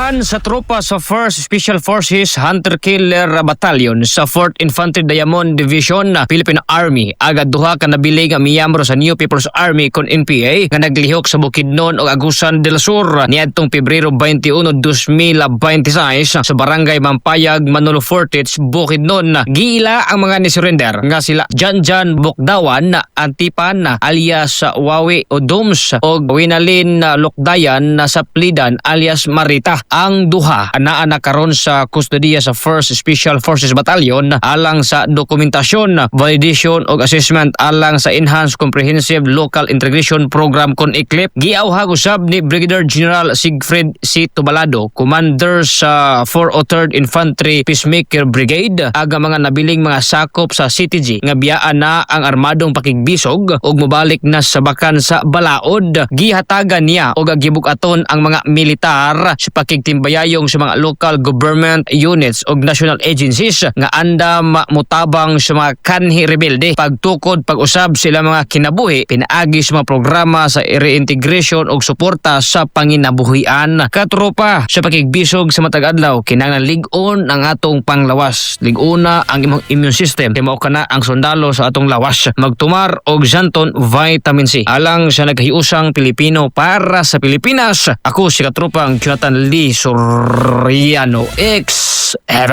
Giarestahan sa tropa sa 1st Special Forces Hunter Killer Battalion sa 4th Infantry Diamond Division, Philippine Army, agad duha ka nabili nga miyembro sa New People's Army kon NPA nga naglihok sa Bukidnon ug Agusan del Sur niadtong Pebrero 21, 2026 sa Barangay Mampayag, Manolo Fortich, Bukidnon. Giila ang mga ni-surrender nga sila Janjan Bukdawan Antipan alias Wawi o Doms og Winalin Lukdayan na sa Plidan alias Marita. Ang duha anaa na karon sa kustodiya sa 1st Special Forces Battalion alang sa dokumentasyon, validation ug assessment alang sa Enhanced Comprehensive Local Integration Program kon ECLIP. Giawhag usab ni Brigadier General Siegfried C. Tubalado, commander sa 403rd Infantry Peacemaker Brigade, aga mga nabiling mga sakop sa CTG nga biyaan na ang armadong pakigbisog ug mobalik na sa bakan sa balaod. Gihatagan niya og gibug-aton ang mga militar sa pakigtimbayayong sa mga local government units ug national agencies nga andam motabang sa mga kanhi rebelde pagtukod pag-usab sila mga kinabuhi pinaagi sa mga programa sa reintegration ug suporta sa panginabuhian. Katropa, sa pakigbisog sa matag adlaw, kinahanglan lig-on ang atong panglawas. Lig-ona ang imong immune system kay mao kana ang sundalo sa atong lawas. Magtumar og Xanthone Vitamin C alang sa naghiusang Pilipino para sa Pilipinas. Ako si katropang Jonathan Lee Soriano, X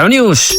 News.